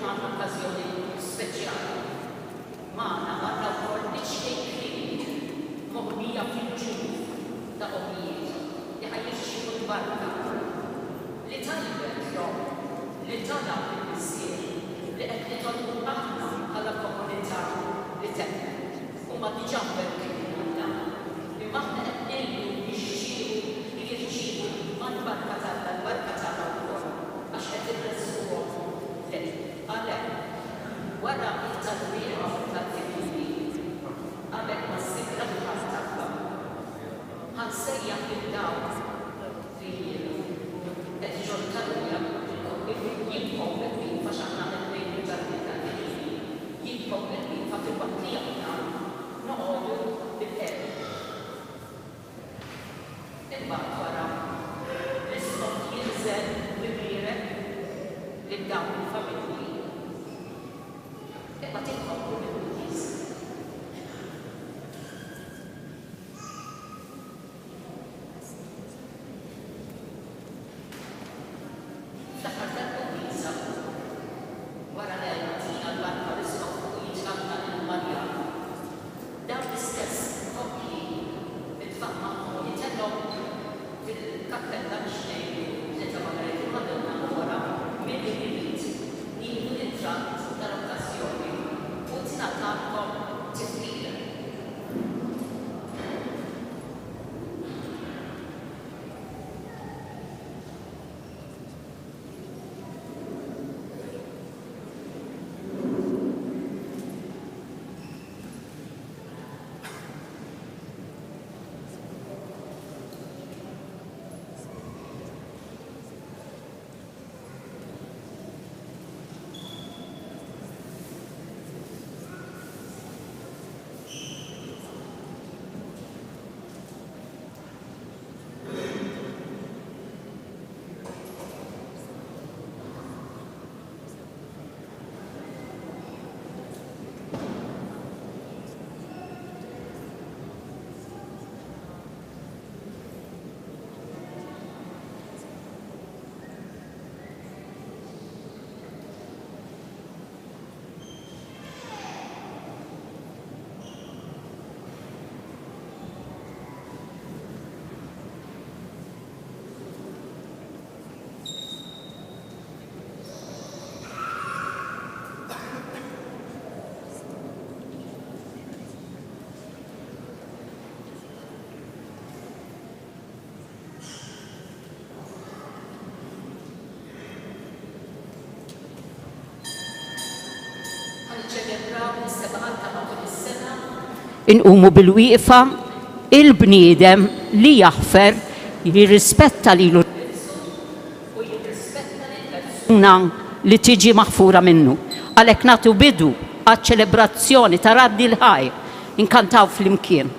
għandna okkażjoni speċjali. Magħna għandna wkoll iċ-ċkejknin moħbija fil-ġuf ta' ommijiet li ħa jirċievu l-barka li talbet l-omm li talab il-missier li qed nitolbu aħna bħala komunità li temmen. Huma diġà mberkin minn Alla, imma aħna qed ngħinu nixtiequ li jirċievu mal-barka t'Alla l-barka tagħna wkoll għax qed irressquhom lejh. Għalhekk, wara t-talbiet tal-fidili, qabel ma ssir l-aħħar talba, ħa nsejjaħ lil dawk li qed iġorru tarbija jibqgħu bil-wieqfa għax aħna qed ngħidu t-talbiet tal-fidili, jibqgħu bil-wieqfa filwaqt li aħna noqogħdu bilqiegħda. Imbagħad wara, l-Isqof jinżel u jbierek lil dawn il-familji. Imbagħad inkomplu bil-quddiesa. Fl-aħħar tal-quddiesa, wara li jagħtina l-barka l-Isqof u jitlabna lil Marja, dawn l-istess koppji bit-tfal magħhom jitellgħu fil-kappella biex ngħidu tliet Ave Maria il-Madonna u wara min irid jieħu ritratt tal-okkażjoni u tingħatalkom tifkira. Ħa niċċelebraw is-sebgħat ta' matul is-sena. Inqumu bil-wieqfa, il-bniedem li jaħfer jirrispetta lilu nnifsu u jirrispetta lill-persuna li tiġi maħfura minnu. Għalhekk nagħtu bidu għaċ-ċelebrazzjoni ta' Radd il-Ħajr. Inkantaw flimkien.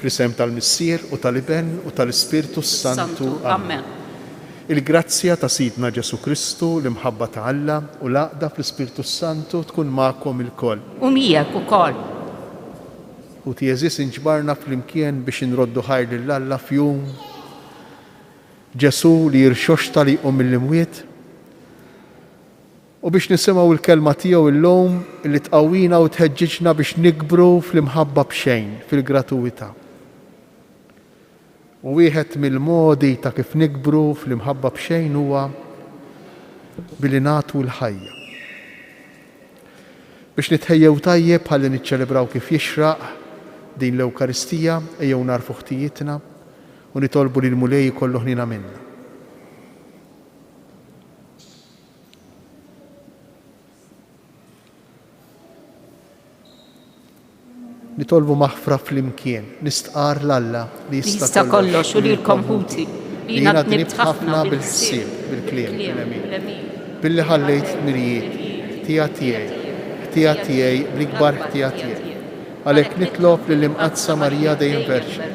Fl-isem tal-Missier u tal-Iben u tal-Ispirtu s-Santu. Amen. Il-grazzja ta' Sidna Ġesù Kristu, l-imħabba ta' Alla u l-għaqda fl-Ispirtu s-Santu tkun magħkom ilkoll. U miegħek ukoll. Ħuti għeżież inġbarna flimkien biex inroddu ħajr lil Alla f'jum. Ġesù li jirxoxta li jqum mill-imwiet. U biex nisimgħu l-kelma tiegħu illum li tqawwina u tħeġġiġna biex nikbru fl-imħabba b'xejn, fil-gratuwità. U wieħed mill-modi ta' kif nikbru fl-imħabba b'xejn huwa billi nagħtu l-ħajja. Biex nitħejjew tajjeb ħalli niċċelebraw kif jixraq din l-Ewkaristija, ejjew nagħrfu ħtijietna u nitolbu li l-Mulej ikollu ħniena minna. Nitolbu maħfra flimkien, nistqarr 'l Alla li jista' kollox u lilkom ħuti, li jiena dnibt ħafna bil-ħsieb, bil-kliem, bil-għemil, billi ħallejt dmirijieti, ħtija tiegħi, ħtija tiegħi, bl-ikbar ħtija tiegħi. Għalhekk nitlob lill-Imqaddsa Marija dejjem Verġni,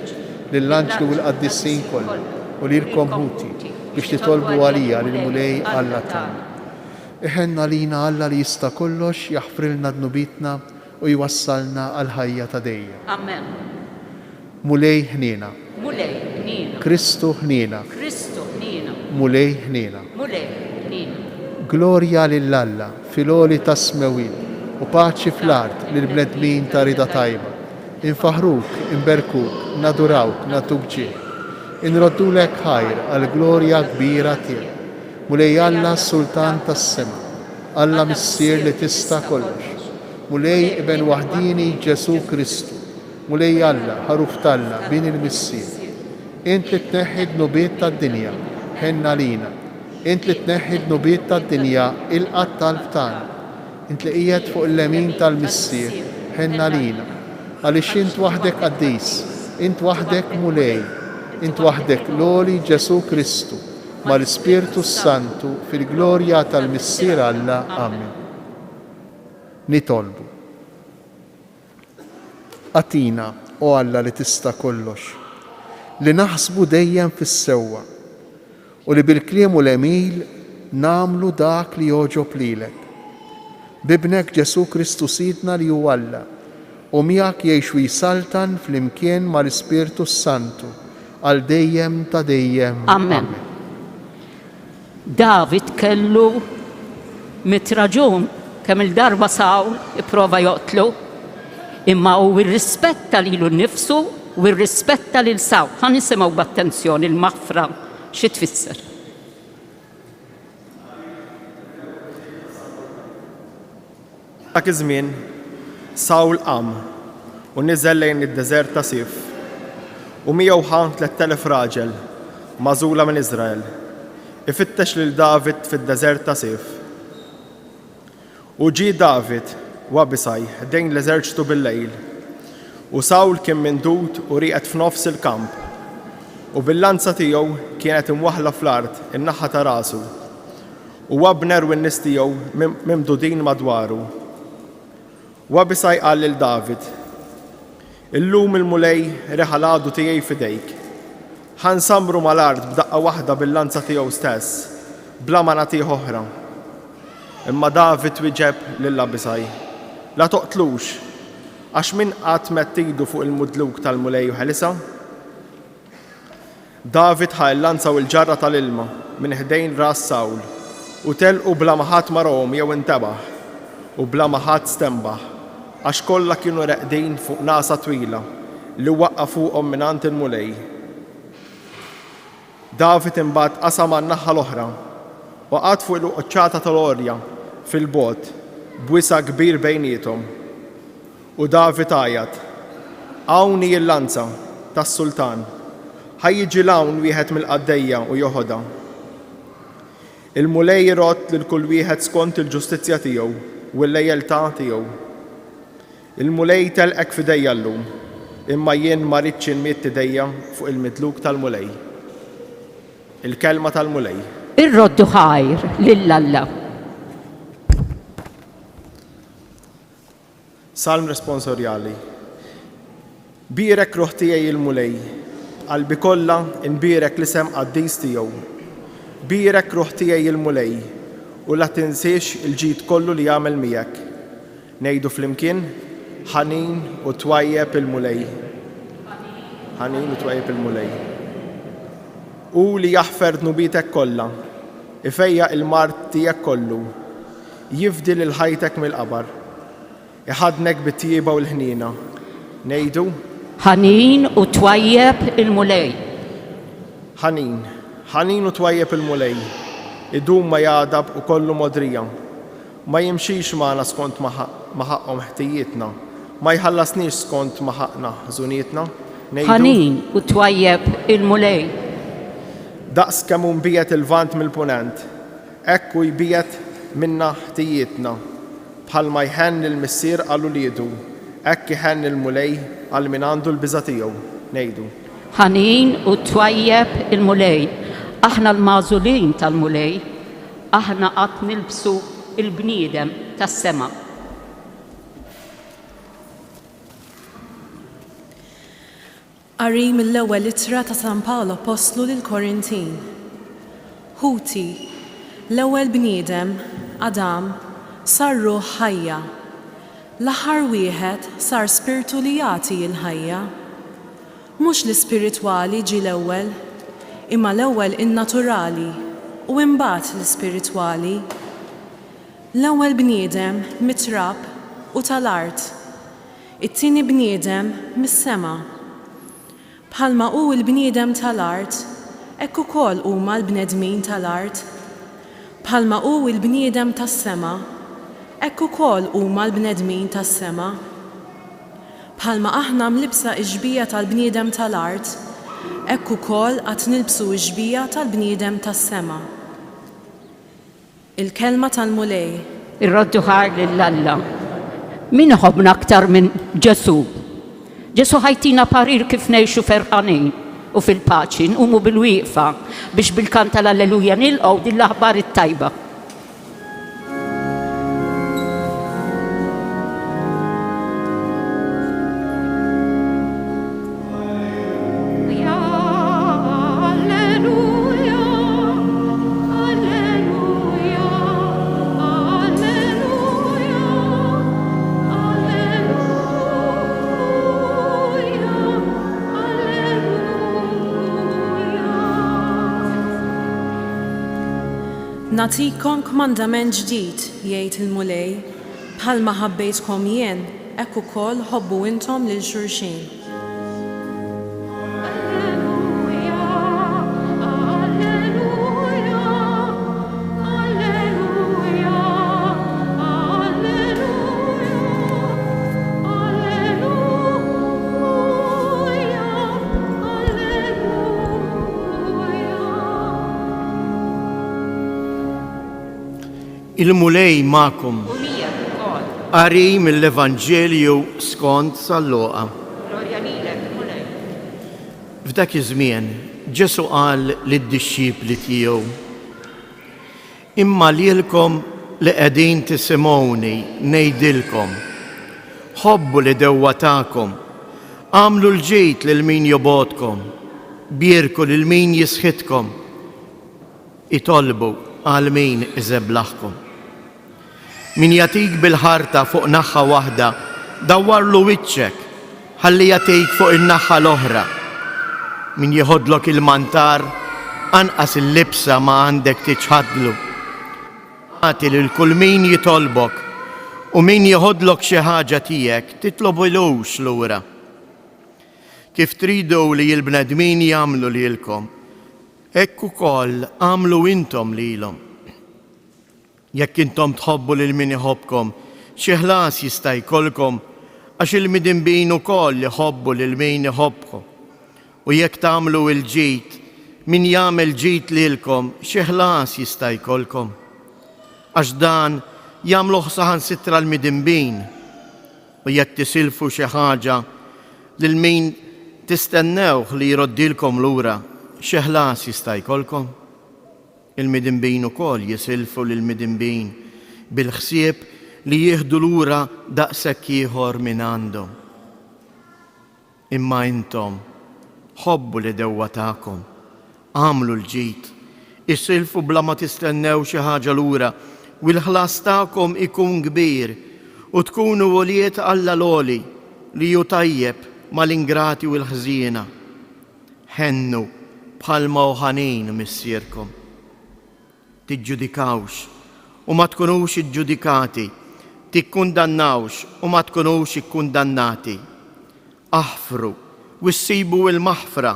lill-anġli u l-qaddisin kollha, u lilkom ħuti, biex titolbu għalija lill-Mulej Alla tagħna. Iħenn għalina Alla li jista' kollox, jaħfrilna dnubietna u jwassalna għall-ħajja ta' dejjem. Amen. Mulej ħniena. Mulej ħniena. Kristu ħniena. Kristu ħniena. Mulej ħniena. Mulej ħniena. Glorja lil Alla fil-għoli tas-smewwiet u paċi fl-art lill-bnedmin ta' rieda tajba. Infaħħruk, inberkuk, nadurawk, nagħtuk ġieħ. Inroddulek ħajr għall-glorja kbira tiegħek. Mulej Alla Sultan tas-sema, Alla Missier li tista' kollox, Mulej Iben waħdieni Ġesù Kristu, Mulej Alla, Ħaruf t'Alla, Bin il-Missier. Int li tneħħi d-dnubiet tad-dinja, ħenn għalina. Int li tneħħi d-dnubiet tad-dinja, ilqa' t-talb tagħna. Int li qiegħed fuq il-lemin tal-Missier, ħenn għalina. Għaliex int waħdek qaddis, int waħdek Mulej, int waħdek l-Għoli Ġesù Kristu, mal-Ispirtu s-Santu, fil-glorja tal-Missier Alla. Amen. Nitolbu. Agħtina, o Alla li tista' kollox, li naħsbu dejjem fis-sewwa, u li bil-kliem u l-għemil nagħmlu dak li jogħġob lilek. B'Ibnek Ġesù Kristu Sidna li hu Alla, u miegħek jgħix u jsaltan flimkien mal-Ispirtu s-Santu, għal dejjem ta' dejjem. Amen. David kellu mit raġun kemm-il darba Sawl ipprova joqtlu, imma hu rrispetta lilu nnifsu u rrispetta lil Sawl. Ħa nisimgħu b'attenzjoni l-maħfra xi tfisser. Dak iż-żmien, Sawl qam u niżel lejn id-deżert ta' Sif, u miegħu ħa 3,000 raġel magħżula minn Iżrael, ifittex lil David fid-deżert ta' Sif. U ġie David u Abisaj ħdejn l-eżerċtu billejl, u Sawl kien mindud u rieqed f'nofs il-kamp, u bil-lanza tiegħu kienet imwaħħla fl-art in-naħa ta' rasu. U Abner u n-nies tiegħu mimdudin madwaru. U Abisaj qal lil David, Illum il-Mulej reħa l-għadu tiegħi f'idejk. Ħa nsammru mal-art b'daqqa waħda bil-lanza tiegħu stess, bla ma nagħtih oħra. Imma David wieġeb lil Abisaj, La toqtlux, għax min qatt medd idu fuq il-mudluk tal-Mulej u ħelisha? David ħa l-lanza u l-ġarra tal-ilma minn ħdejn ras Sawl, u telqu bla ma ħadd ma rahom jew intebaħ, u bla ma ħadd stenbaħ, għax kollha kienu reqdin fuq nagħsa twila li waqqa' fuqhom mingħand il-Mulej. David imbagħad qasam għan-naħa l-oħra, u qagħad fuq il-quċċata tal-għorja fil-bogħod, b'wisa' kbir bejniethom. U David għajat, Hawn hi l-lanza tas-sultan! Ħa jiġi 'l hawn wieħed mill-qaddejja u joħodha. Il-Mulej irodd lil kull wieħed skont il-ġustizzja tiegħu u l-lejeltà tiegħu. Il-Mulej telqek f'idejja llum, imma jien ma ridtx inmidd idejja fuq il-midluk tal-Mulej. Il-Kelma tal-Mulej. Irroddu ħajr lil Alla. Salm responsorjali. Bierek ruħ tiegħi il-Mulej, b'qalbi kollha nbierek l-isem qaddis tiegħu. Bierek ruħ tiegħi il-Mulej, u la tinsiex il-ġid kollu li għamel miegħek. Ngħidu flimkien, Ħanin u twajjeb il-Mulej. Ħanin u twajjeb il-Mulej. Hu li jaħfer dnubietek kollha, ifejjaq il-mard tiegħek kollu, jifdi lil ħajtek mill-qabar. Iħaddnek bit-tjieba u l-ħniena. Ngħidu. Ħanin u twajjeb il-Mulej. Ħanin, ħanin u twajjeb il-Mulej, idum ma jagħdab u kollu mogħdrija. Ma jimxix magħna skont ma ħaqqhom ħtijietna, ma jħallasniex skont ma ħaqqna ħżunietna. Ngħidu. Ħanin u twajjeb il-Mulej. Daqs kemm hu mbiegħed il-Lvant mill-Punent, hekk hu jbiegħed minna ħtijietna. Bħalma jħenn il-missier għal uliedu, hekk iħenn il-Mulej għal min għandu l-biża' tiegħu. Ngħidu. Ħanin u twajjeb il-Mulej. Aħna l-magħżulin tal-Mulej. Aħna għad nilbsu l-bniedem tas-sema. Qari mill-Ewwel Ittra ta' San Pawl Appostlu lill-Korintin. Ħuti, l-ewwel bniedem, Adam, sar ruħ ħajja. L-aħħar wieħed sar spirtu li jagħti l-ħajja. Mhux l-ispiritwali ġie l-ewwel, imma l-ewwel in-naturali u imbagħad l-ispiritwali. L-ewwel bniedem mit-trab u tal-art. It-tieni bniedem mis-sema. Bħalma hu l-bniedem tal-art, hekk ukoll huma l-bnedmin tal-art. Bħalma hu l-bniedem tas-sema, hekk ukoll huma l-bnedmin tas-sema. Bħalma aħna mlibbsa x-xbieha tal-bniedem tal-art, hekk ukoll għad nilbsu x-xbieha tal-bniedem tas-sema. Il-Kelma tal-Mulej. Irroddu ħajr lil Alla. Min iħobbna aktar minn Ġesù? Ġesù ħa jtina parir kif ngħixu ferħanin u fil-paċi, nqumu bil-wieqfa biex bil-kant tal-Alleluja nilqgħu din l-aħbar it-tajba. Nagħtikom kmandament ġdid, jgħid il-Mulej, bħalma ħabbejtkom jien, hekk ukoll ħobbu intom lil xulxin. Il-Mulej magħkom. U miegħek ukoll. Qari mill-Evanġelju skont San Luqa. Glorja lilek, Mulej. F'dak iż-żmien Ġesù qal lid-dixxipli tiegħu, Imma lilkom li qegħdin tisimgħuni ngħidilkom, ħobbu l-għedewwa tagħkom, agħmlu l-ġid lil min jobgħodkom, bierku lil min jisħitkom, Itolbu għal min iżeblaħkom. Min jagħtik bil-ħarta fuq naħa waħda, dawwarlu wiċċek ħalli jagħtik fuq in-naħa l-oħra. Min jeħodlok il-mantar, anqas il-libsa ma għandek tiċħadlu. Agħti lil kull min jitolbok, u min jeħodlok xi ħaġa tiegħek titlobilux lura. Kif tridu li l-bnedmin jagħmlu lilkom, Hekk ukoll agħmlu intom lilhom. Jekk intom tħobbu lil min iħobbkom, xi ħlas jista' jkollkom? Għax il-midinbin ukoll iħobbu lil min iħobbhom. U jekk tagħmlu l-ġid, min jagħmel ġid lilkom, xi ħlas jista' jkollkom? Għax dan jagħmluh saħansitra l-midinbin. U jekk tisilfu xi ħaġa lil min tistennewh li jroddilkom lura, xi ħlas jista' jkollkom? Il-midinbin ukoll jisilfu lill-midinbin bil-ħsieb li jieħdu lura daqshekk ieħor mingħandhom. Imma intom, ħobbu l-għedewwa tagħkom, agħmlu l-ġid, isilfu bla ma tistennew xi ħaġa lura, u l-ħlas tagħkom ikun kbir, u tkunu ulied Alla l-Għoli, li hu tajjeb mal-ingrati u l-ħżiena. Ħennu. bħalma hu ħanin Missierkom. Tiġġudikawx, u ma tkunux iġġudikati, tikkundannawx, u ma tkunux ikkundannati. Aħfru, u ssibu l-maħfra,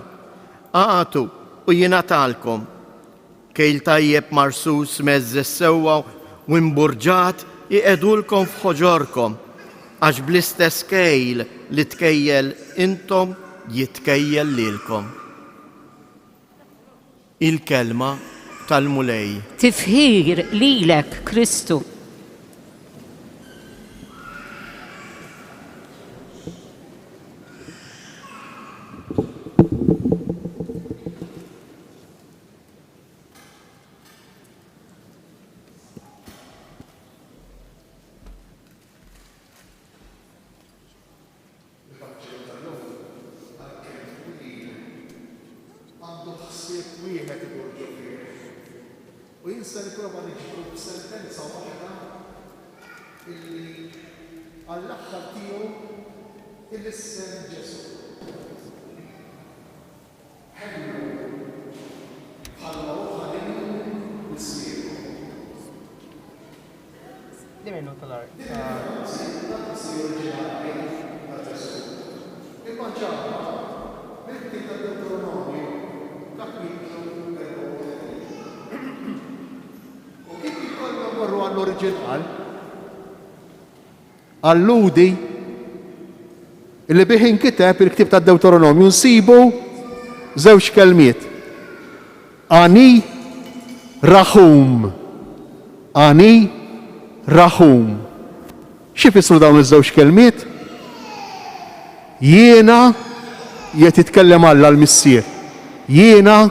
agħtu, u jingħatalkom. Kejl tajjeb marsus mgħeżżeż sewwa u imburġat iqiegħdulkom f'ħoġorkom, għax bl-istess kejl li tkejjel intom jitkejjel lilkom. Il-Kelma tal-Mulej. Tifħir lilek, Kristu. Il-Vanġelu tal-lum, għalkemm twil, għandu ħsieb wieħed idur ġo fih. U jien se nipprova niġbru f'sentenza waħda illi għall-aħħar tiegħu ilissen Ġesù. Ħennu bħalma hu ħanin Missierkom. Din il-frażi lanqas hi oriġinali ta' Ġesù, imma ġabha mill-ktieb ta' Dewteronomju, kapitlu 34. U kif ikollna mmorru għall-oriġinal, Għal-Lhudi, li bih inkiteb il-ktieb tad-Dewteronomju nsibu żewġ kelmiet, Ani Rahum. Ani Rahum. X'ifissru dawn iż-żewġ kelmiet? Jiena, qiegħed jitkellem Alla l-Missier, jiena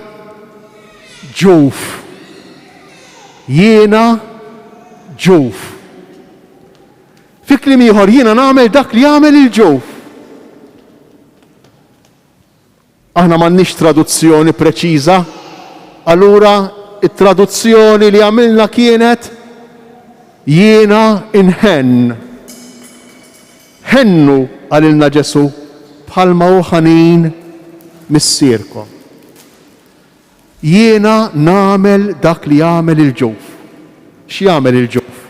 ġuf. Jiena ġuf. Fi kliem ieħor, jiena nagħmel dak li jagħmel il-ġuf. Aħna m'għandniex traduzzjoni preċiża, allura t-traduzzjoni li għamilna kienet jiena nħenn. Ħennu, qalilna Ġesù, bħalma hu ħanin Missierkom. Jiena nagħmel dak li jagħmel il-ġuf. X'jagħmel il-ġuf?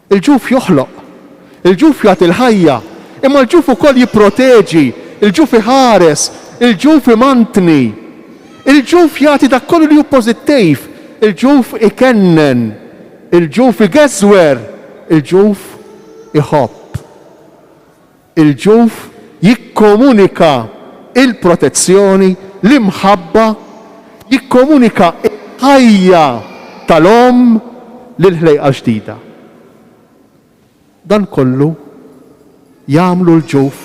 Il-ġuf joħloq. Il-ġuf jagħti l-ħajja. Imma l-ġuf ukoll jipproteġi, il-ġuf iħares, il-ġuf imantni. Il-ġuf jagħti dak kollu li hu pożittiv. Il-ġuf ikennen. Il-ġuf igeżwer. Il-ġuf iħobb. Il-ġuf jikkomunika l-protezzjoni, l-imħabba, jikkomunika l-ħajja tal-omm lill-ħlejqa l-ġdida. Dan kollu jagħmlu l-ġuf.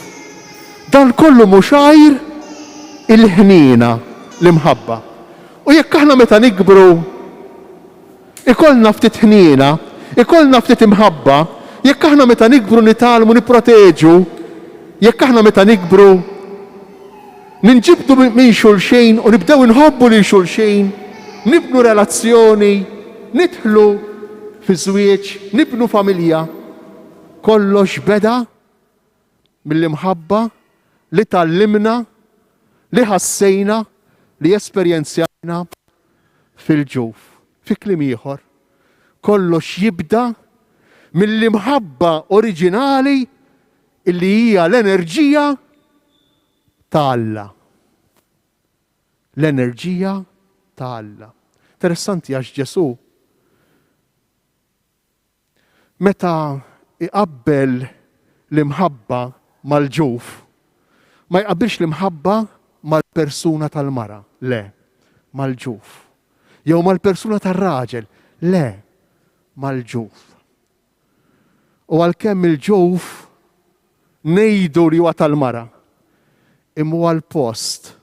Dan kollu mhux għajr il-ħniena, l-imħabba. U jekk aħna meta nikbru Ikollna ftit ħniena, ikollna ftit imħabba, jekk aħna meta nikbru nitgħallmu nipproteġu, jekk aħna meta nikbru ninġibdu minn xulxin u nibdew inħobbu lil xulxin, nibnu relazzjoni, nidħlu fi żwieġ, nibnu familja, kollox beda mill-imħabba li tgħallimna, li ħassejna, li esperjenzjajna fil-ġuf. Fi kliem ieħor, kollox jibda mill-imħabba oriġinali illi hija l-enerġija ta' Alla. L-enerġija ta' Alla. Interessanti għax Ġesù Meta jqabbel l-imħabba mal-ġuf, ma jqabbilx l-imħabba mal-persuna tal-mara, le, mal-ġuf. Jew mal-persuna tar-raġel, le, mal-ġuf. U għalkemm il-ġuf ngħidu li huwa tal-mara, imma huwa l-post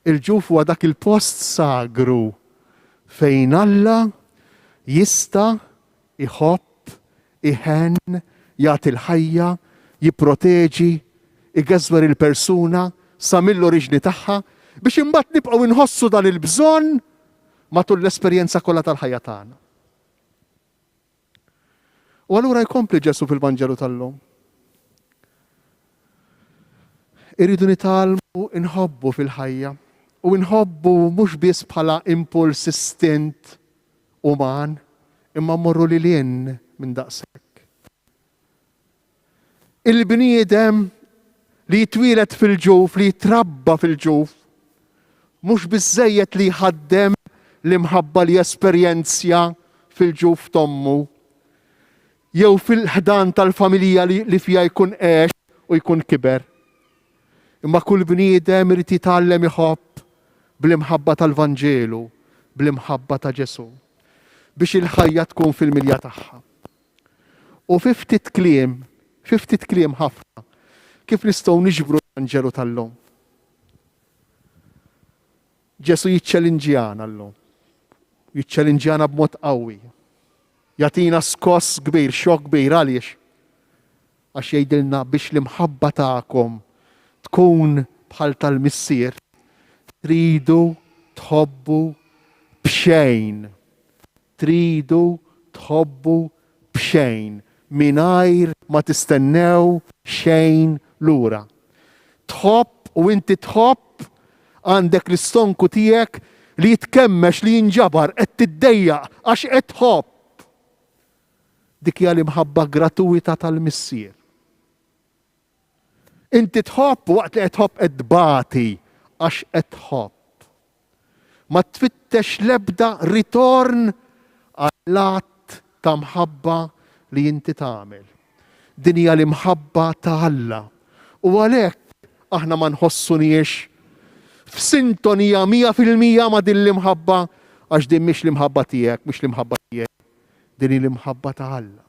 Il-ġuf huwa dak il-post sagru fejn Alla jista' jħobb, iħenn, jagħti l-ħajja, jipproteġi, igeżwer il-persuna sa mill-oriġni tagħha biex imbagħad nibqgħu nħossu dan il-bżonn matul l-esperjenza kollha tal-ħajja tagħna. U allura jkompli Ġesù fil-Vanġelu tal-lum. Irridu nitgħallmu nħobbu fil-ħajja. U nħobbu mhux biss bħala impuls istint uman, imma mmorru lil hinn minn daqshekk. Il-bniedem li jitwieled fil-ġuf, li jitrabba fil-ġuf, mhux biżżejjed li jħaddem l-imħabba li jesperjenzja fil-ġuf t'ommu, jew fil-ħdan tal-familja li, li fiha jkun għex u jkun kiber. Imma kull bniedem irid jitgħallem iħobb bl-imħabba tal-Vanġelu, bl-imħabba ta' Ġesù, biex il-ħajja tkun fil-milja tagħha. U fi ftit kliem, fi ftit kliem ħafna, kif nistgħu niġbru l-Vanġelu tal-lum? Ġesù jiċċelinġjana llum. Jiċċelinġjana b'mod qawwi. Jagħtina skoss kbir, xokk kbir għaliex? Għax jgħidilna biex l-imħabba tagħkom tkun bħal tal-Missier, tridu tħobbu b'xejn. Tridu tħobbu b'xejn, mingħajr ma tistennew xejn lura. Tħobb u inti tħobb għandek l-istonku tiegħek li jitkemmex, li jinġabar, qed tiddejjaq għax qed tħobb. Dik hija l-imħabba gratuwita tal-Missier. Inti tħobb u waqt li qed tħobb qed tbati għax qed tħobb. Ma tfittex l-ebda ritorn għall-att ta' mħabba li inti tagħmel. Din hija l-imħabba ta' Alla. U għalhekk aħna ma nħossuniex f'sintonija 100% ma' din l-imħabba għax din mhix l-imħabba tiegħek, mhix l-imħabba tiegħi. Din hi l-imħabba ta' Alla.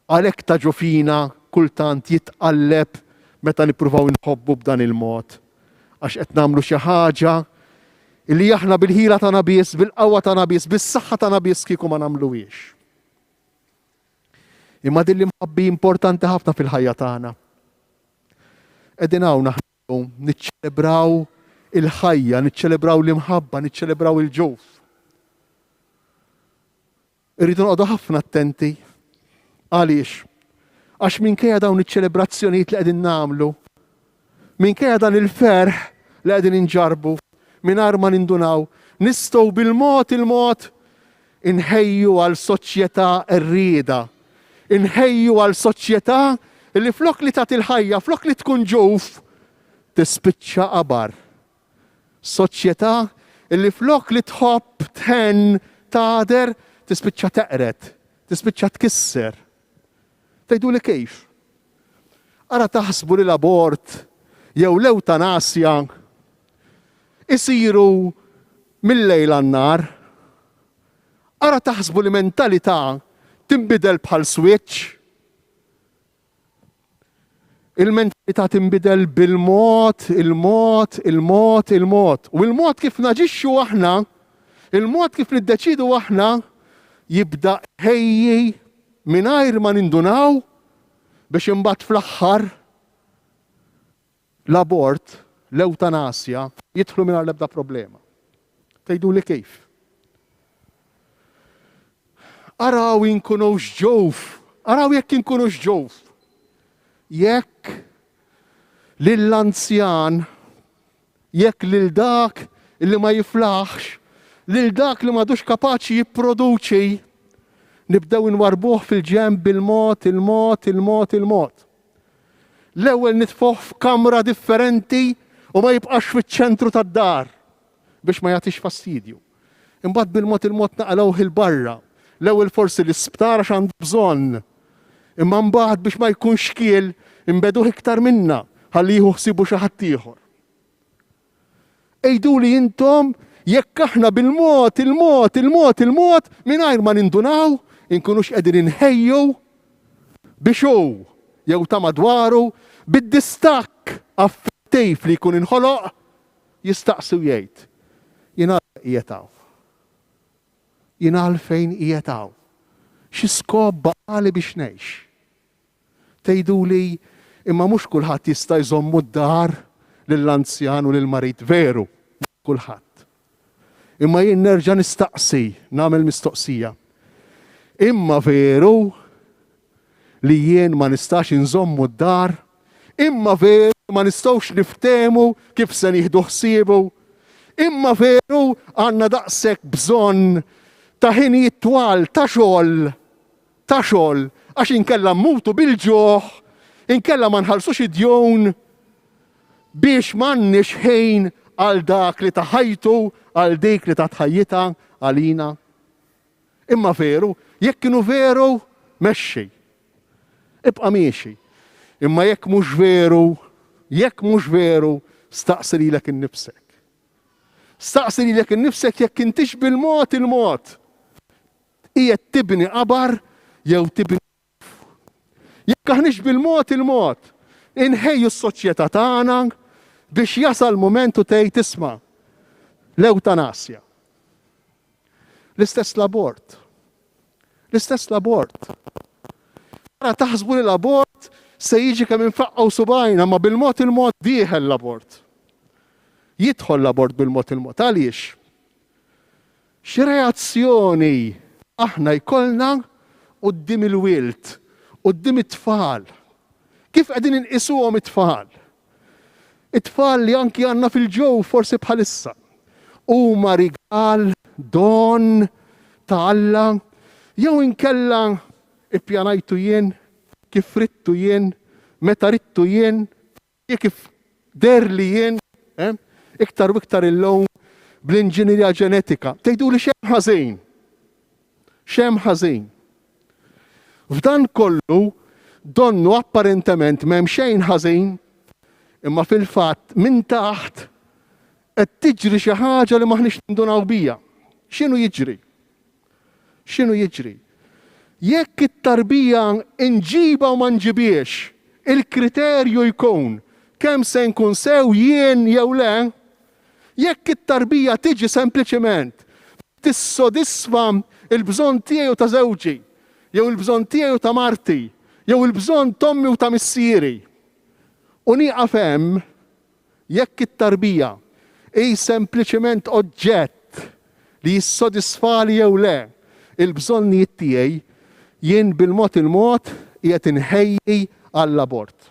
Għalhekk ta' ġo fina kultant jitqalleb meta nippruvaw inħobbu b'dan il-mod. Għax qed nagħmlu xi ħaġa li aħna bil-ħila tagħna biss, bil-qawwa tagħna biss, bis-saħħa tagħna biss kieku ma nagħmluhiex. Imma din l-imħabbi importanti ħafna fil-ħajja tagħna. Qegħdin hawn aħna niċċelebraw il-ħajja, niċċelebraw l-imħabba, niċċelebraw il-ġuf. Irridu noqogħdu ħafna attenti. Għaliex? Għax minkejja dawn iċ-ċelebrazzjonijiet li qegħdin nagħmlu, minkejja dan il-ferħ li qegħdin inġarbu, mingħajr ma nindunaw, nistgħu bil-mod il-mod inħejju għal soċjetà qerrieda. Inħejju għal soċjetà li flok li tagħti l-ħajja, flok li tkun ġuf, tispiċċa qabar. Soċjetà li flok li tħobb, tħenn, tagħder, tispiċċa teqred, tispiċċa tkisser. Tgħiduli kif? Ara taħsbu li l-abort jew l-ewtanasja isiru mil-lejl għan-nhar. Ara taħsbu li mentalità tinbidel bħal switch. Il-mentalità tinbidel bil-mod, il-mod, il-mod, il-mod. U il-mod kif naġixxu aħna, il-mod kif niddeċidu aħna, jibda ħejji mingħajr ma nindunaw biex imbagħad fl-aħħar l-abort, l-ewtanasja, jidħlu mingħajr l-ebda problema. Tgħiduli kif? Araw inkunux ġuf, araw jekk inkunux ġuf. Jekk lill-anzjan, jekk lil dak li ma jiflaħx, lil dak li m'għadux kapaċi jipproduċi, nibdew inwarbuh fil-ġenb bil-mod, il-mod, il-mod, il-mod. L-ewwel nitfgħuh f'kamra differenti u ma jibqax fiċ-ċentru tad-dar biex ma jagħtix fastidju. Imbagħad bil-mod il-mod naqalgħuh 'il barra. L-ewwel forsi l-isptar għax għandu bżonn. Imma mbagħad biex ma jkunx xkiel inbeduh iktar minna ħalli jieħu ħsiebu xi ħadd ieħor. Għiduli intom jekk aħna bil-mod, il-mod, il-mod, il-mod, mingħajr ma nindunaw, inkunux qegħdin inħejju biex hu jew ta' madwaru bid-distakk affettiv li jkun inħoloq jistaqsi u jgħid, Jien għalfejn qiegħed hawn? Jien għalfejn qiegħed hawn? Xi skop baqali biex ngħix? Tgħiduli, imma mhux kulħadd jista' jżommu d-dar lill-anzjan u lill-marid. Veru, mhux kulħadd. Imma jien nerġa' nistaqsi, nagħmel mistoqsija. Imma veru li jien ma nistax inżommu d-dar? Imma veru li ma nistgħux niftehmu kif se nieħdu ħsiebu? Imma veru għandna daqshekk bżonn ta' ħinijiet twal ta' xogħol, ta' xogħol, għax inkella mmutu bil-ġuħ, inkella ma nħallsux id-djun biex m'għandniex ħin għal dak li ta ħajtu, għal dik li tat ħajjitha għalina. Imma veru, jekk inhu veru, mexxi. Ibqa' miexi. Imma jekk mhux veru, jekk mhux veru, staqsi lilek innifsek. Staqsi lilek innifsek jekk intix bil-mod il-mod qiegħed tibni qabar jew tibni Jekk aħniex bil-mod il-mod inħejju s-soċjetà tagħna biex jasal mument u tgħid isma' l-ewtanasja. L-istess l-abort. L-istess l-abort. Ara taħsbu li l-abort se jiġi kemm infaqqgħu subgħajna, ma bil-mod il-mod dieħel l-abort. Jidħol l-abort bil-mod il-mod. Għaliex? X'reazzjoni aħna jkollna quddiem il-wild, quddiem it-tfal? Kif qegħdin inqisuhom it-tfal? It-tfal li anki għandna fil-ġew forsi bħalissa. Huma rigal, don ta' Alla, jew inkella ippjanajtu jien, kif ridtu jien, meta ridtu jien, kif deherli jien, eh? Iktar u iktar illum bl-inġinerija ġenetika. Tgħiduli x'hemm ħażin? X'hemm ħażin? F'dan kollu donnu apparentement m'hemm xejn ħażin, imma fil-fatt minn taħt qed tiġri xi ħaġa li m'aħniex nindunaw bija. X'inhu jiġri? X'inhu jiġri? Jekk it-tarbija nġibha u ma nġibhiex, il-kriterju jkun kemm se nkun sew jien jew le, jekk it-tarbija tiġi sempliċement tissodisfa l-bżonn tiegħi u ta' żewġi, jew il-bżonn tiegħi u ta' marti, jew il-bżonn t'ommi u ta' missieri, u nieqaf hemm, jekk it-tarbija hi sempliċement oġġett li jissodisfali jew le l-bżonnijiet tiegħi, jien bil-mod il-mod qiegħed inħejji għall-abort.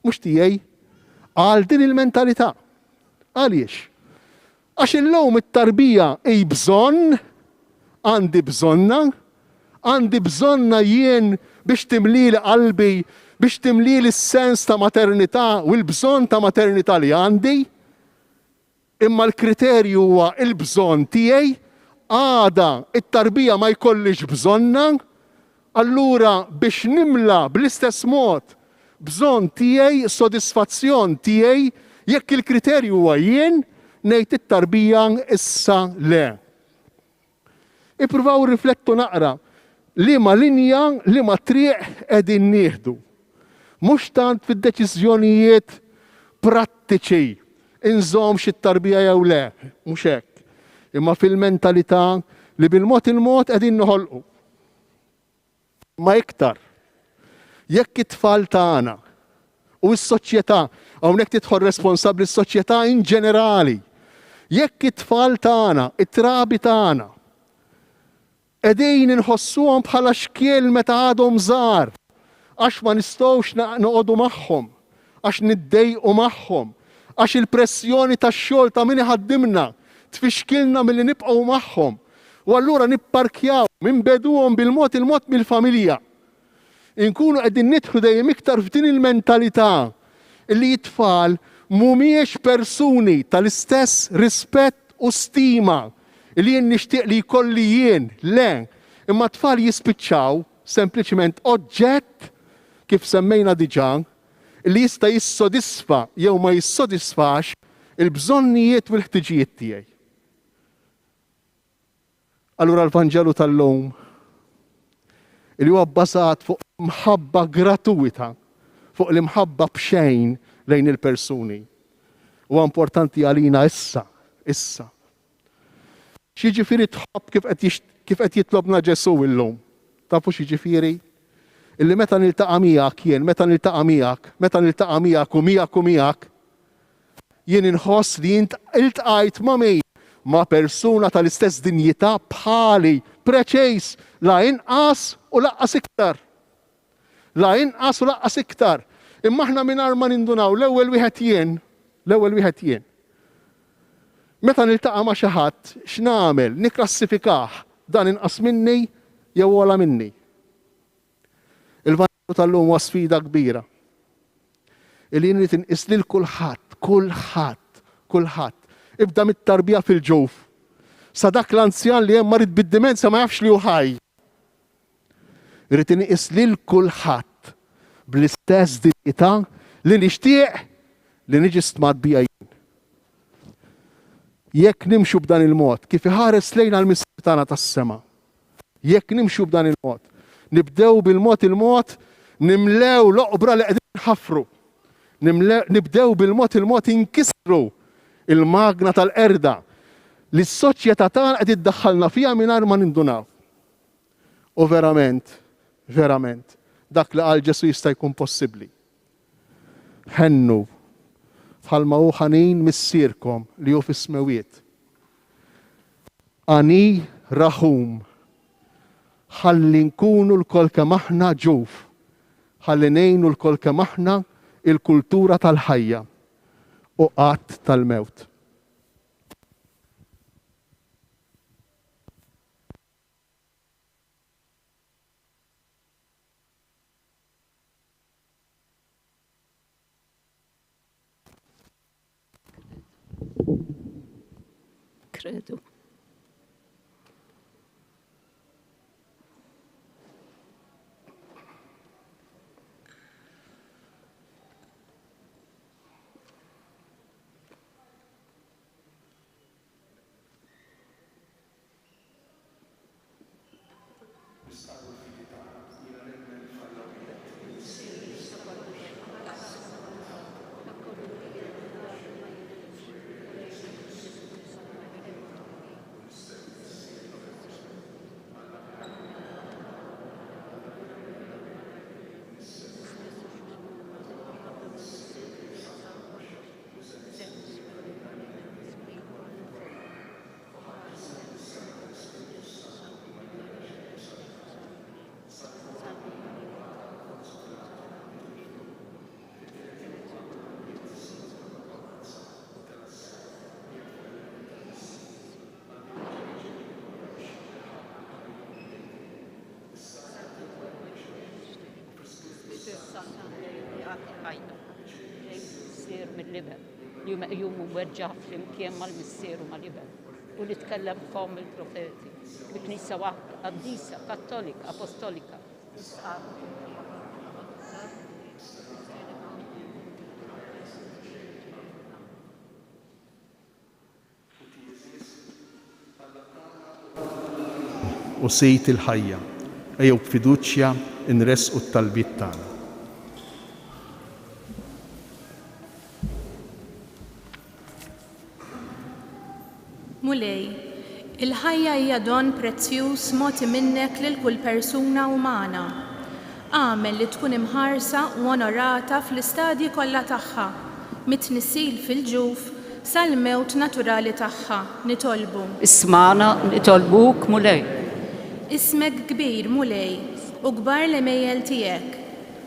Mhux tiegħi, għal din il-mentalità. Għaliex? Għax illum it-tarbija hi bżonn, għandi bżonnha, għandi bżonnha jien biex timlili qalbi, biex timlili s-sens ta' maternità u l-bżonn ta' maternità li għandi. Imma l-kriterju huwa l-bżonn tiegħi, għada t-tarbija ma jkollix bżonnha, allura biex nimla bl-istess mod bżonn tiegħi, sodisfazzjon tiegħi, jekk il-kriterju huwa jien, ngħid it-tarbija issa le. Ippruvaw riflettu naqra liema linja, liema triq qegħdin nieħdu. Mhux tant fid-deċiżjonijiet prattiċi, inżommx it-tarbija jew le, mhux hekk, imma fil-mentalità li bil-mod il-mod qegħdin noħolqu. Imma iktar, jekk it-tfal tagħna u s-soċjetà, hawnhekk tidħol responsabbli s-soċjetà in ġenerali, jekk it-tfal tagħna, it-trabi tagħna, qegħdin inħossuhom bħala xkiel meta għadhom żgħar, għax ma nistgħux noqogħdu magħhom, għax niddejqu magħhom, għax il-pressjoni tax-xogħol ta' min iħaddimna tfixkilna milli nibqgħu magħhom. U allura nipparkjaw, inbegħduhom bil-mod il-mod mill-familja. Inkunu qegħdin nidħlu dejjem iktar f'din il-mentalità li t-tfal mhumiex persuni tal-istess rispett u stima li jien nixtieq li jkolli jien, le, imma t-tfal jispiċċaw sempliċement oġġett, kif semmejna diġà, li jista' jissodisfa jew ma jissodisfax il-bżonnijiet u l-ħtiġijiet tiegħi. Allura l-Vanġelu tal-lum li huwa bbażat fuq mħabba gratuita, fuq l-imħabba b'xejn lejn il-persuni. Huwa importanti għalina issa, issa. X'jiġifieri tħobb kif qed kif qed jitlobna Ġesù illum? Tafu x'jiġifieri? Illi meta niltaqa' miegħek jien, meta niltaqa' miegħek, meta niltaqa' miegħek u miegħek u miegħek, jien inħoss li int iltqajt ma' min? Ma' persuna tal-istess dinjità bħali, preċiż, la inqas u laqqas iktar. La inqas u laqqas iktar. Imma aħna mingħajr ma nindunaw, l-ewwel wieħed jien, l-ewwel wieħed jien. Meta niltaqa' ma' xi ħadd, x'nagħmel? Nikklassifikah, dan inqas minni jew ogħla minni? Il-Vanġelu tal-lum huwa sfida kbira. Illi jien irid inqis lil kulħadd, kulħadd, kulħadd. Ibda mit-tarbija fil-ġuf sa dak l-anzjan li hemm marid bid-dimenzja ma jafx li hu ħaj. Irrid inqis lil kulħadd bl-istess dinjità li nixtieq li niġi stmat bija jien. Jekk nimxu b'dan il-mod, kif iħares lejna l-Missier tagħna tas-sema, jekk nimxu b'dan il-mod, nibdew bil-mod il-mod nimlew l-oqbra li qegħdin nħaffru. Nibdew bil-mod il-mod inkissru il-magna tal-qerda li s-soċjetà tagħna qed iddaħħalna fiha mingħajr ma nindunaw. U verament, verament, dak li qal Ġesù jista' jkun possibbli. Ħennu, bħalma hu ħanin Missierkom li hu fis-smewwiet. Ani raħum, ħalli nkunu lkoll kemm aħna ġuf, ħalli ngħinu lkoll kemm aħna il-kultura tal-ħajja u qatt tal-mewt. Credo. Nistqarru l-fidi tagħna, Jiena nemmen f'Alla wieħed, il-Missier Li hu meqjum u mweġġa' flimkien mal-Missier u mal-Iben, u li tkellem b'fomm il-profeti, bi Knisja waħda, qaddisa, kattolika, apostolika. U Sid il-ħajja, ejjew b'fiduċja nressqu t-talbiet tagħna. Mulej, il-ħajja hija don prezzjuż mogħti minnek lil kull persuna umana. Agħmel li tkun imħarsa u onorata fl-istadji kollha tagħha, mit-tnissil fil-ġuf sal-mewt naturali tagħha, nitolbu. Ismagħna, nitolbuk, Mulej. Ismek kbir, Mulej, u kbar l-għemejjel tiegħek.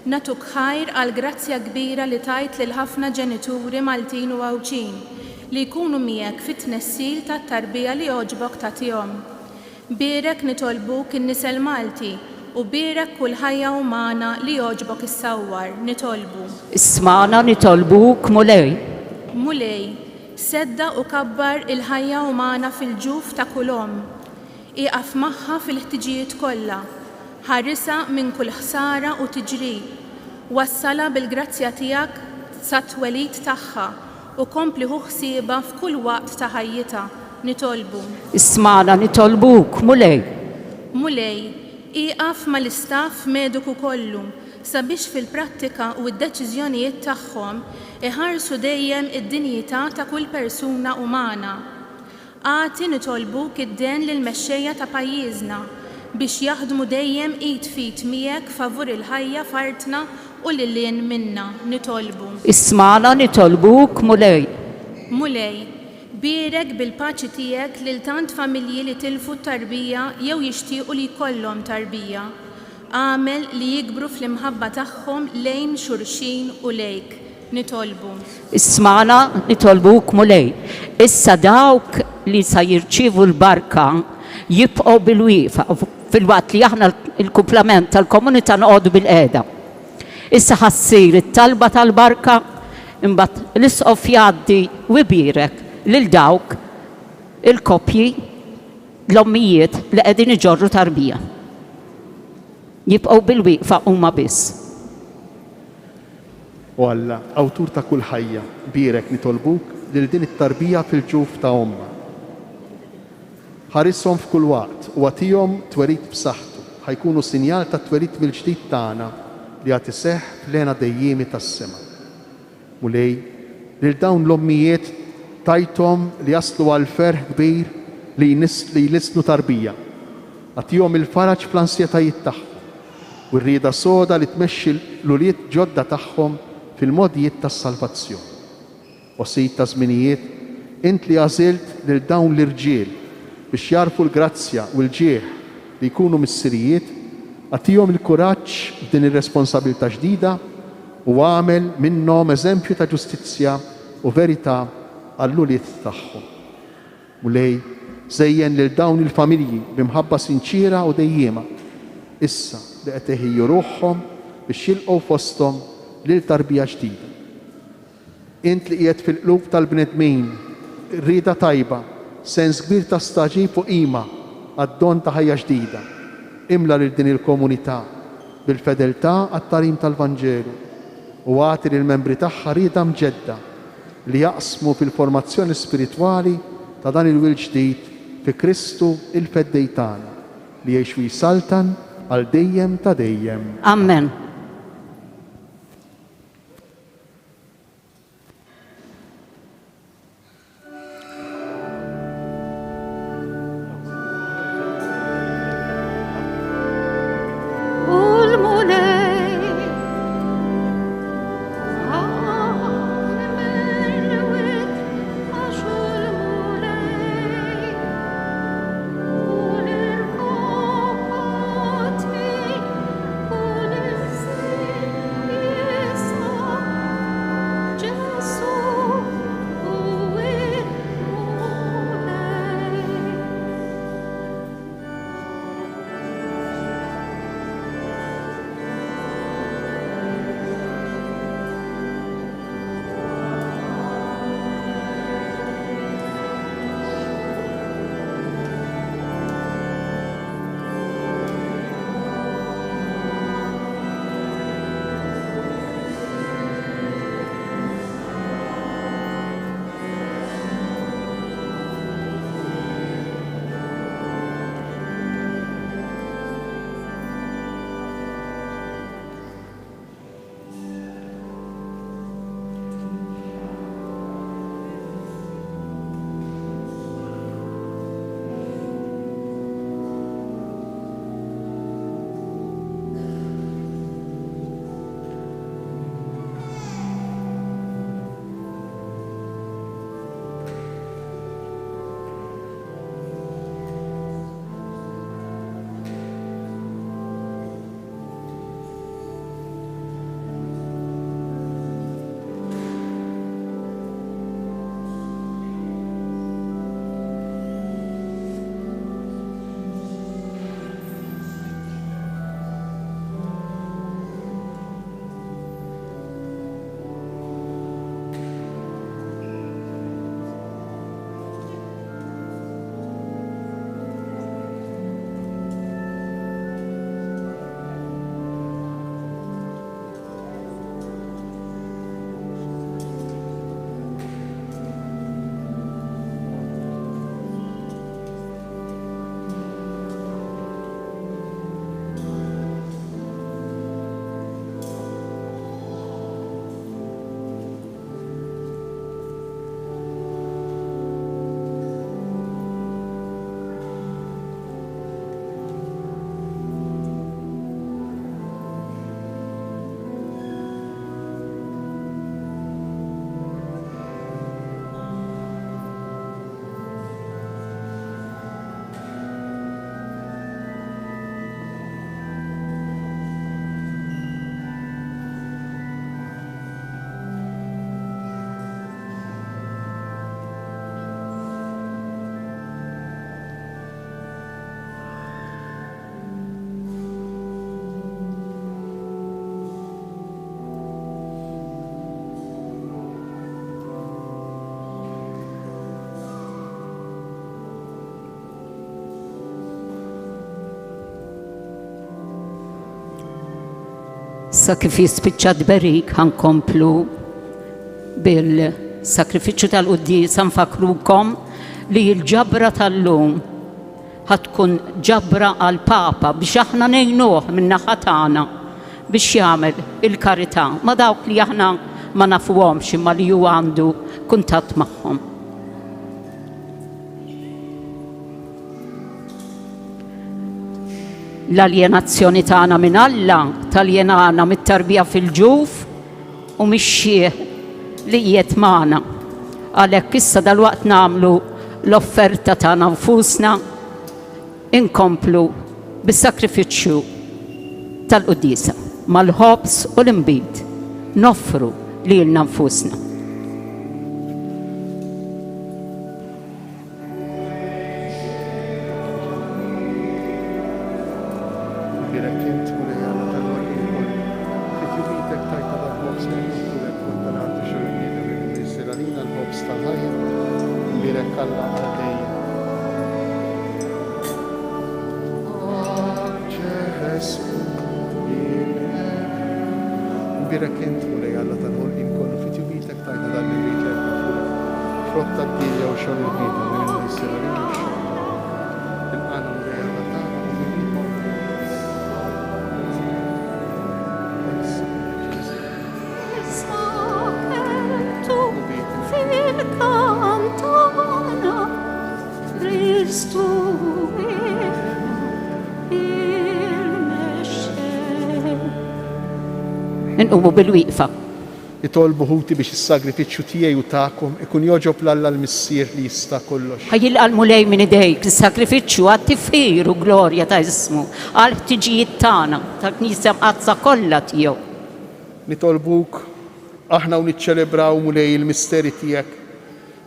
Nagħtuk ħajr għall-grazzja kbira li tajt lil ħafna ġenituri Maltin u Għawdxin li jkunu miegħek fit-tnessil tat-tarbija li għoġbok tagħtihom. Bierek nitolbuk in-nisel Malti u bierek kull ħajja umana li għoġbok issawwar, nitolbu. Ismagħna nitolbuk, Mulej. Mulej, seddaq u kabbar il-ħajja umana fil-ġuf ta' kull omm. Ieqaf magħha fil-ħtiġijiet kollha. Ħarisha minn kull ħsara u tiġrib. Wassalha bil-grazzja tiegħek sat-twelid tagħha u kompli ħu ħsiebha f'kull waqt ta' ħajjitha, nitolbu. Ismagħna nitolbuk, Mulej. Mulej, ieqaf mal-istaff mediku kollu sabiex fil-prattika u d-deċiżjonijiet tagħhom iħarsu dejjem id-dinjità ta' kull persuna umana. Agħti nitolbuk id-dehen lill-mexxejja ta' pajjiżna biex jaħdmu dejjem id f'id miegħek favur il-ħajja f'artna u lil hinn minnha. Nitolbu. Ismagħna nitolbuk, Mulej. Mulej, bierek bil-paċi tiegħek lil tant familji li tilfu t-tarbija jew jixtiequ li jkollhom tarbija. Agħmel li jikbru fl-imħabba tagħhom lejn xulxin u lejk. Nitolbu. Ismagħna, nitolbuk, Mulej. Issa dawk li sa jirċievu l-barka jibqgħu bilwieqfa filwaqt li aħna l-kumplament tal-komunità noqogħdu bilqiegħda. Issa ħa ssir it-talba tal-barka, imbagħad l-Isqof jgħaddi u jbierek lil dawk il-koppji, l-ommijiet li qegħdin iġorru tarbija. Jibqgħu bilwieqfa huma biss. O Alla, Awtur ta' kull ħajja, bierek, nitolbuk, lil din it-tarbija fil-ġuf ta' ommha. Ħarishom f'kull waqt u agħtihom twelid b'saħħtu, ħa jkunu sinjal tat-twelid mill-ġdid tagħna li għad iseħħ fl-hena dejjiemi tas-sema. Mulej, lil dawn l-ommijiet tajthom li jaslu għall-ferħ kbir li li jlissnu tarbija. Agħtihom il-faraġ fl-ansjetajiet tagħhom u r-rieda soda li tmexxi l-ulied ġodda tagħhom fil-mogħdijiet tas-salvazzjoni. O Sid taż-żminijiet, int li għażilt lil dawn l-irġiel biex jagħrfu l-grazzja u l-ġieħ li jkunu missirijiet, agħtihom il-kuraġġ f'din ir-responsabilità ġdida u agħmel minnhom eżempju ta' ġustizzja u verità għall-ulied tagħhom. Mulej, żejjen lil dawn il-familji bi mħabba sinċiera u dejjiema, issa li qed iħejju ruħhom biex jilqgħu fosthom lil tarbija ġdida. Int li qiegħed fil-qlub tal-bnedmin rieda tajba, sens kbir ta' stagħġib u qima għad-don ta' ħajja ġdida, imla lil din il-komunità bil-fedeltà għat-tagħlim tal-Vanġelu u agħti lill-membri tagħha rieda mġedda li jaqsmu fil-formazzjoni spiritwali ta' dan il-wild ġdid fi Kristu il-Feddej tagħna, li jgħix u jsaltan għal dejjem ta' dejjem. Amen. Issa kif jispiċċa t-tberik ħa nkomplu bil-sagrifiċċju tal-quddiesa nfakkrukom li l-ġabra tal-lum ħa tkun ġabra għall-Papa biex aħna ngħinuh min-naħa tagħna biex jagħmel il-karità ma' dawk li aħna ma nafuhomx imma li hu għandu kuntatt magħhom. L-aljenazzjoni tagħna minn Alla taljenana mit-tarbija fil-ġuf u mix-xiħ li qiegħed magħna. Għalhekk issa dalwaqt nagħmlu l-offerta tagħna nfusna inkomplu bis-sagrifiċċju tal-quddiesa mal-ħobż u l-inbid noffru lilna nfusna. Imbierek int, Mulej Alla tal-ħolqien kollu, fi tjubitek tajtna dal-ħobż li nħobbulek frott tal-art u xogħol il-bniedem li minnu jsir għalina l-ħobż tal-ħajja. Imbierek Alla għal dejjem. Imbierek int, Mulej Alla tal-ħolqien kollu, fi tjubitek tajtna dan l-inbid li qed nofrulek, frott tad-dielja u xogħol il-bniedem li minnu jsir għalina x-xogħol tal-ħajja. Il-qala Mulej Alla tagħna u minni Inqumu bil-wieqfa. Itolbu ħuti biex is-sagrifiċċju tiegħi u tagħkom ikun jogħġob 'l Alla l-Missier li jista' kollox. Ħa jilqa' l-Mulej minn idejk is-sagrifiċċju għat-tifħir u glorja ta' ismu, għall-ħtiġijiet tagħna, tal-Knisja Mqaddsa kollha tiegħu. Nitolbuk, aħna u niċċelebraw, Mulej, il-misteri tiegħek,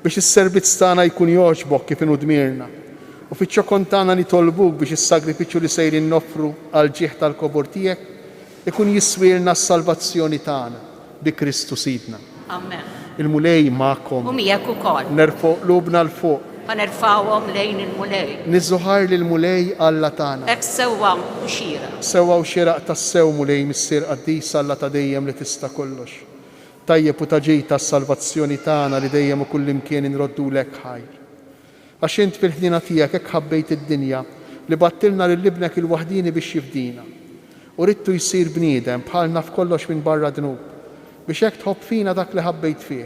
biex is-servizz tagħna jkun jogħġbok kif inhu dmirna, u fiċ-ċokon tagħna nitolbuk biex is-sagrifiċċju li sejrin noffru għall-ġieħ tal-kobor tiegħek Ikun jiswielna s-salvazzjoni tagħna, bi Kristu Sidna. Amen. Il-Mulej magħkom. U miegħek ukoll. Nerfgħu qlubna 'l fuq. Ħa nerfgħuhom lejn il-Mulej. Niżżu ħajr lill-Mulej Alla tagħna. Hekk sewwa u xieraq. Sewwa u xieraq tassew, Mulej, Missier qaddis, Alla ta' dejjem li tista' kollox. Tajjeb u ta' ġid għas-salvazzjoni tagħna li dejjem u kullimkien inroddulek ħajr. Għax int fil-ħniena tiegħek hekk ħabbejt id-dinja, li bgħattilna lil Ibnek il-waħdieni biex jifdina. U ridtu jsir bniedem, bħalna f'kollox minbarra d-dnub, biex hekk tħobb fina dak li ħabbejt fih.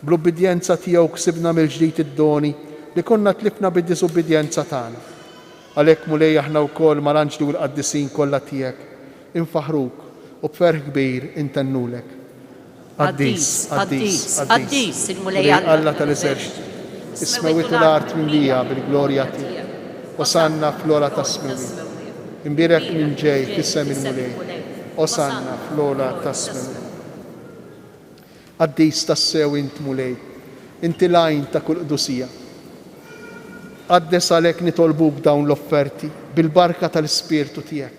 Bl-ubbidjenza tiegħu ksibna mill-ġdid id-doni li konna tlifna bid-diżubbidjenza tagħna. Għalhekk, Mulej, aħna wkoll mal-anġli u l-qaddisin kollha tiegħek, infaħħruk u b'ferħ kbir intennulek. Qaddis, qaddis, qaddis, il-Mulej Alla tal-eżerċti, is-smewwiet u l-art mimlija bil-glorja tiegħek. Osanna fl-ogħla tas-smewwiet. Imbierek min ġej f'isem il-Mulej. Osanna fl-ogħla tas-smewwiet. Qaddis tassew int, Mulej, inti l-għajn ta' kull qdusija. Qaddes għalhekk nitolbuk dawn l-offerti bil-barka tal-Ispirtu tiegħek,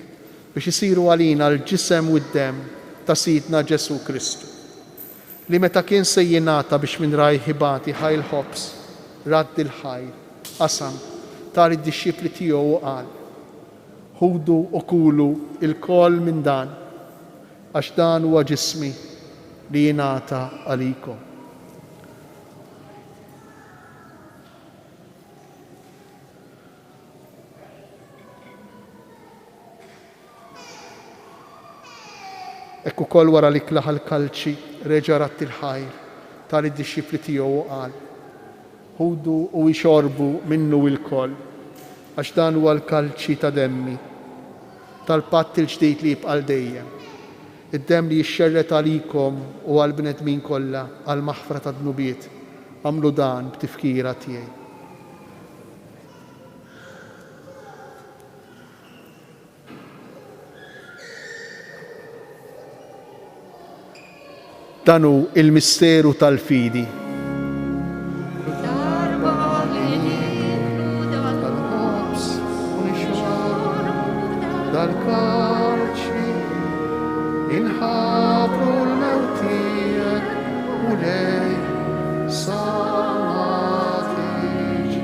biex isiru għalina l-ġisem u d-demm ta' Sidna Ġesù Kristu, li meta kien se jingħata biex minn rajh ibati ħa l-ħobż, radd il-ħajr, qasam, ta lid-dixxipli tiegħu u qal, Ħudu u kulu lkoll minn dan, għax dan huwa ġismi li jingħata għalikom. Hekk ukoll wara li klaħa l-kalċi, reġa' radd il-ħajr, ta lid-dixxipli tiegħu u qal, Ħudu u ixorbu minnu ilkoll, għax dan huwa l-kalċi ta' demmi, tal-patt il-ġdid li jibqa' għal dejjem, id-demm li jixxerred għalikom u għall-bnedmin kollha għall-maħfra tad-dnubiet, agħmlu dan b'tifkira tiegħi. Dan hu l-misteru tal-fidi. Darba li nieklu dal-ħobż u nixorbu dal-kalċi, inħabbru l-mewt tiegħek, Mulej, sa ma tiġi.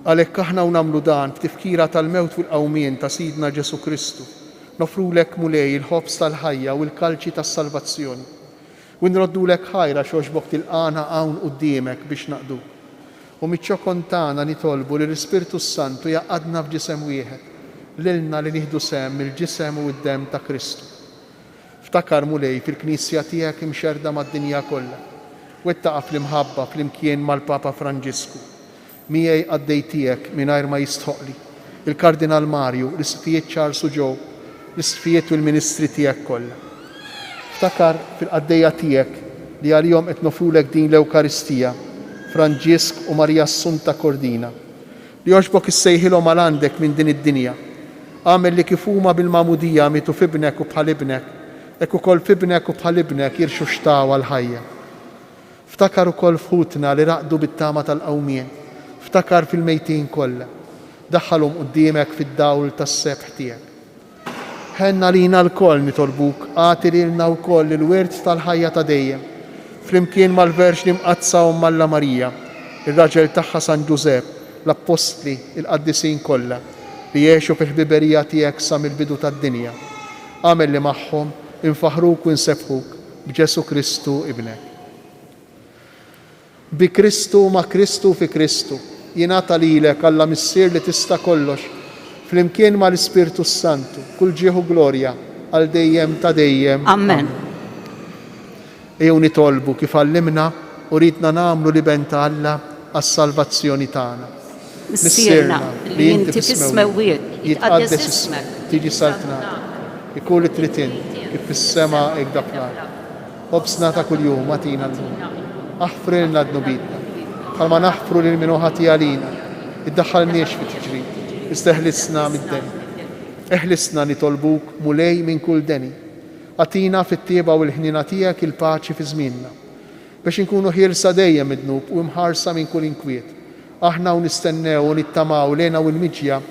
Għalhekk aħna u nagħmlu dan b'tifkira tal-mewt u l-qawmien ta' Sidna Ġesù Kristu. Noffrulek, Mulej, il-ħobż tal-ħajja u l-kalċi tas-salvazzjoni. U nroddulek ħajr għax għoġbok tilqagħna hawn quddiemek biex naqduk. U miċ-ċokon tagħna nitolbu li l-Ispirtu s-Santu jgħaqqadna f'ġisem wieħed, lilna li nieħdu sehem mill-ġisem u d-demm ta' Kristu. Ftakar, Mulej, fil-Knisja tiegħek imxerrda mad-dinja kollha. Wettaqha fl-imħabba flimkien mal-Papa Franġisku. Miegħi qaddej tiegħek mingħajr ma jistħoqqli, il-Kardinal Mario, l-Isqfijiet Charles u Joe, l-Isqfijiet u l-ministri tiegħek kollha. Ftakar fil-qaddejja tiegħek li għalihom qed nofrulek din l-Ewkaristija, Franġisk u Maria Assunta Cordina, li għoġbok issejħilhom għal għandek minn din id-dinja. Agħmel li kif huma bil-Magħmudija mietu f'Ibnek u bħal Ibnek, hekk ukoll f'Ibnek u bħal Ibnek jirxuxtaw għall-ħajja. Ftakar ukoll f'ħutna li raqdu bit-tama tal-qawmien. Ftakar fil-mejtin kollha. Daħħalhom quddiemek fid-dawl tas-sebħ tiegħek. Ħenn għalina lkoll, nitolbuk, agħti lilna wkoll il-wirt tal-ħajja ta' dejjem, flimkien mal-Verġni Mqaddsa Omm Alla Marija, ir-raġel tagħha San Ġużepp, l-Appostli, il-qaddisin kollha, li għexu fil-ħbiberija tiegħek sa mill-bidu tad-dinja. Agħmel li magħhom infaħħruk u nsebbħuk b'Ġesù Kristu Ibnek. Bi Kristu, ma' Kristu u fi Kristu, jingħata lilek, Alla Missier li tista' kollox, flimkien ma' l-Ispirtu s-Santu, kull ġieħ u glorja, għal dejjem ta' dejjem. Amen. Ejjew nitolbu kif għallimna u riedna nagħmlu l-Iben ta' Alla għas-salvazzjoni tagħna. Missierna, li inti fis-smewwiet, jitqaddes ismek, tiġi saltnatek, ikun li trid int, kif fis-sema hekk fl-art. Ħobżna ta' kuljum agħtina llum. Aħfrilna dnubietna, bħalma naħfru lil min hu ħati għalina. Iddaħħalniex fi tiġrib, iżda eħlisna mid-deni. Eħlisna, nitolbuk, Mulej, minn kull deni. Agħtina fit-tjieba u l-ħniena tiegħek il-paċi fi żmienna. Biex inkunu ħielsa dejjem mid-dnub u imħarsa minn kull inkwiet, aħna u nistennew u nittamaw l-hena u l-miġja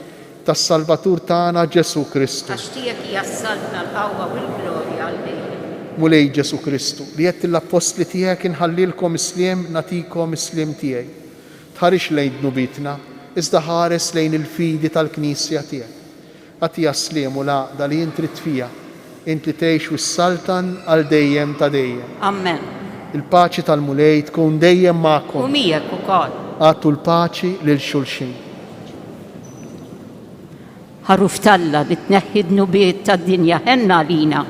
tas-Salvatur tagħna Ġesù Kristu. Għax tiegħek hija s-saltna, l-qawwa u l-glorja għal dejjem. Mulej Ġesù Kristu, li għedt lill-appostli tiegħek inħallilkom is-sliem, nagħtikom is-sliem tiegħi. Tħarisx lejn dnubietna, iżda ħares lejn il-fidi tal-Knisja tiegħek. Agħtiha s-sliem u l-għaqda li int ridt fiha, int li tgħix u ssaltan għal dejjem ta' dejjem. Amen. Il-paċi tal-Mulej tkun dejjem magħkom. U miegħek ukoll. Agħtu l-paċi lil xulxin. Ħaruf t'Alla li tneħħi d-dnubiet tad-dinja, ħenn għalina.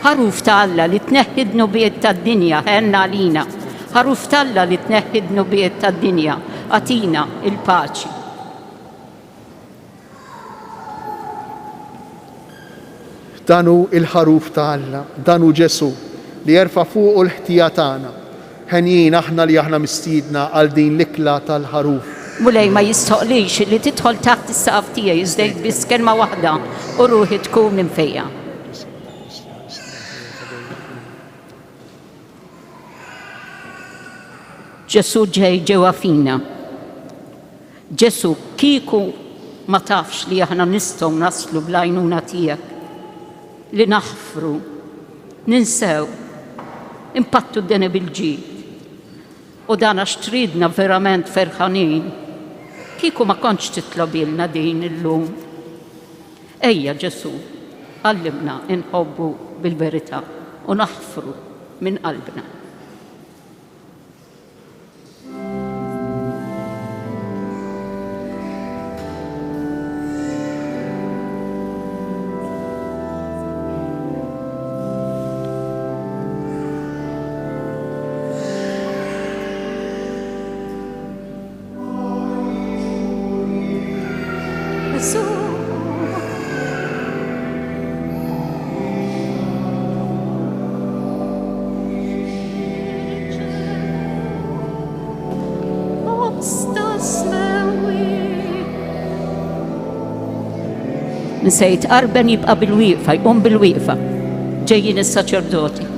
Ħaruf ta' Alla li tneħħi d-dnubiet tad-dinja, ħenn għalina. Ħaruf t'Alla li tneħħi d-dnubiet tad-dinja, agħtina l-paċi. Dan hu l-Ħaruf ta' Alla, dan hu Ġesù, li jerfa' fuqu l-ħtija tagħna. Henjin aħna li aħna mistiedna għal din l-ikla tal-Ħaruf. Mulej, ma jistħoqqlix li tidħol taħt is-saqaf tiegħi, iżda għid biss kelma waħda u ruħi tkun imfejqa. Ġesù ġej ġewwa fina. Ġesù, kieku ma tafx li aħna nistgħu naslu bl-għajnuna tiegħek, li naħfru, ninsew, inpattu d-deni bil-ġid, u dan għax tridna verament ferħanin, kieku ma kontx titlobilna din illum. Ejja Ġesù, għallimna nħobbu bil-verità u naħfru minn qalbna. Min se jitqarben jibqa' bil-wieqfa, jqum bil-wieqfa. Ġejjin is-saċerdoti.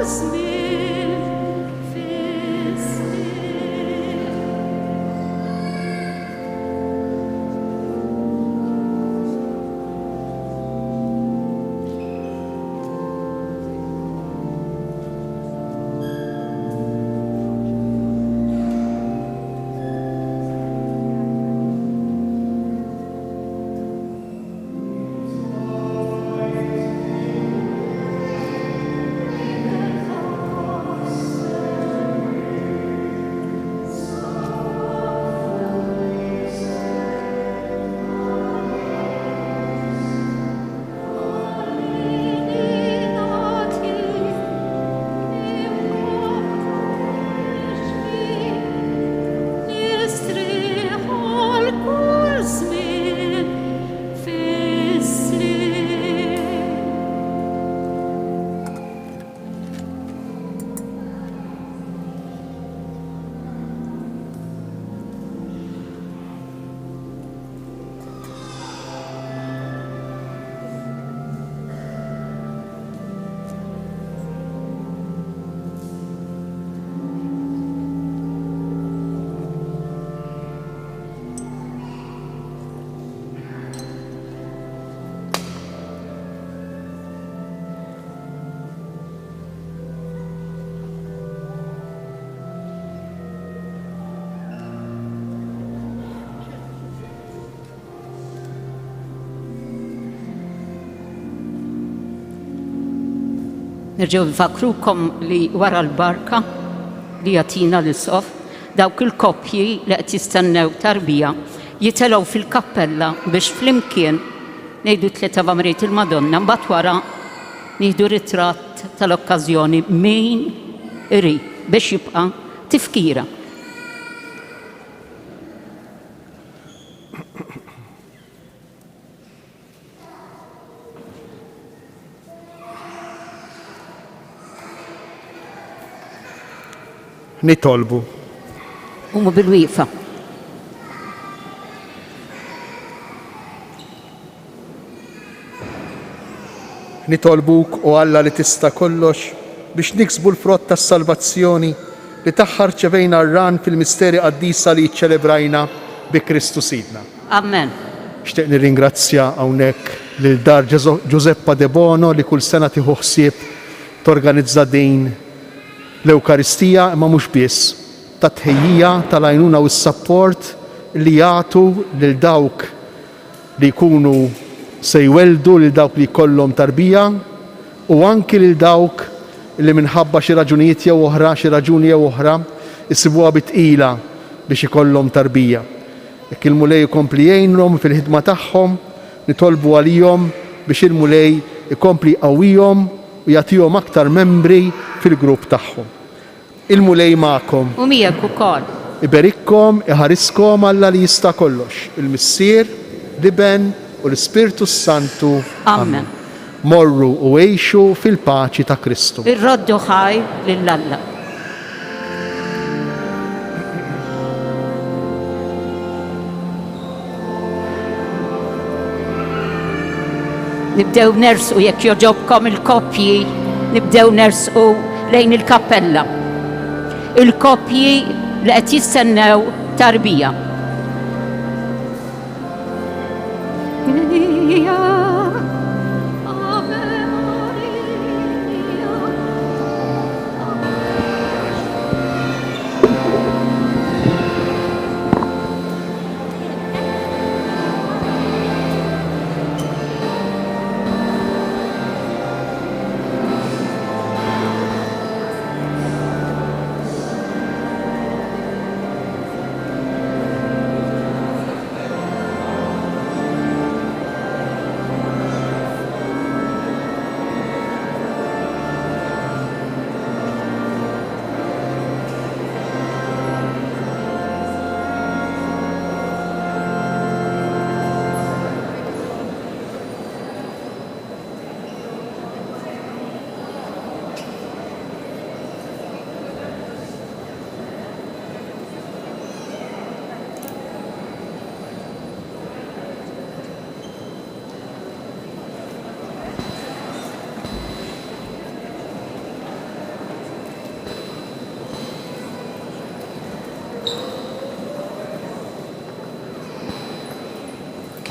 żmien fis-sliem. Nerġgħu nfakkrukom li wara l-barka li jagħtina l-Isqof, dawk il-koppji li qed jistennew tarbija jitelgħu fil-kappella biex flimkien ngħidu tliet Ave Maria il-Madonna, mbagħad wara nieħdu ritratt tal-okkażjoni min irid biex jibqa' tifkira. Nitolbu. Qumu bil-wieqfa. Nitolbuk, o Alla li tista' kollox, biex niksbu l-frott tas-salvazzjoni li tagħha rċevejna r-ran fil-misteri qaddisa li ċċelebrajna bi Kristu Sidna. Amen. Nixtieq nirringrazzja hawnhekk lil Dar Giuseppa Debono li kull sena tieħu ħsieb torganizza din l-Ewkaristija imma mhux biss, tat-tħejjija, tal-għajnuna u s-sapport li jagħtu lil dawk li jkunu se jwelldu, lil dawk li jkollhom tarbija u anki lil dawk li minħabba xi raġunijiet jew oħra, xi raġuni jew oħra, isibuha bi tqila biex ikollhom tarbija. Jekk il-Mulej ikompli jgħinhom fil-ħidma tagħhom, nitolbu għalihom biex il-Mulej ikompli jqawwihom u jagħtihom aktar membri fil-grupp tagħhom. Il-Mulej magħkom. U miegħek ukoll. Iberikkom, iħariskom Alla li jista' kollox, il-Missier, l-Iben, u l-Ispirtu s-Santu. Amen. Morru u għixu fil-paċi ta' Kristu. Irroddu ħajr lil Alla. Nibdew nersqu jekk jogħġobkom il-koppji, nibdew nersqu lejn il-kappella. Il-koppji li qed jistennew tarbija.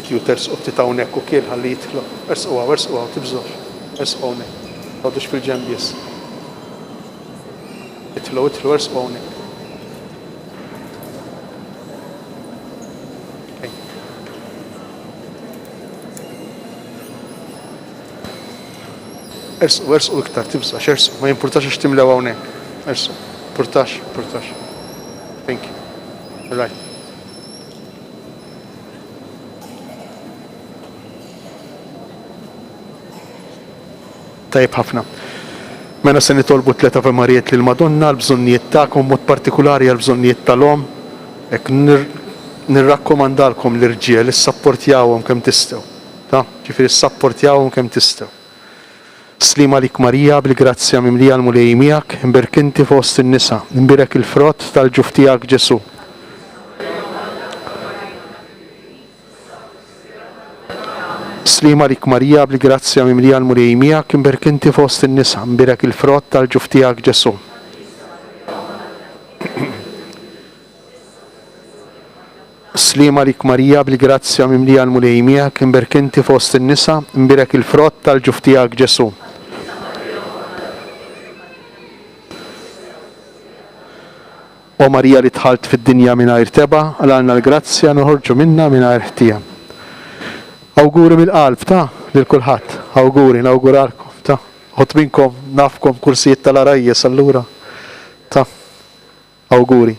Thank you, tersqu ftit hawnhekk ukiel ħalli jidħlu. Ersqu hawn, ersqu hawn, tibżgħux. Ersqu hawnhekk. Toqgħodux fil-ġenb biss. Idħlu, idħlu, ersqu hawnhekk. Ersqu, ersqu iktar, tibżax, ersqu, ma jimpurtax għax timlew hawnhekk. Ersqu, purtax, purtax. Thank you. All right. Tajjeb ħafna. Mela se nitolbu tleta Ave Marijiet lil Madonna għal bżonnijiet tagħkom mod partikulari għal bżonnijiet tal-omm. Hekk nirrakkomandalkom l-irġiel issapportjawhom kemm tistgħu. Ta? Ġifieri ssapportjawhom kemm tistgħu. Sliem għalik Marija, bil-grazzja mimlija l-Mulej miegħek, imbierk inti fost in-nisa, imbierek il-frott tal-ġuf tiegħek Ġesù. Sliem għalik Marija, bil-grazzja mimlija l-Mulej miegħek, imbierk inti fost in-nisa, imbierek il-frott tal-ġuf tiegħek Ġesù. Sliem għalik Marija, bil-grazzja mimlija l-Mulej miegħek, imbierk inti fost in-nisa, imbierek il-frott tal-ġuf tiegħek Ġesù. O Marija li dħalt fid-dinja mingħajr tebgħa, għalna l-grazzja noħorġu minnha mingħajr ħtija. Awguri mill-qalb ta' lil kulħadd. Awguri, nawguralkom ta' uħud minnkom nafkom kursijiet tal-għarajjes allura ta' awguri.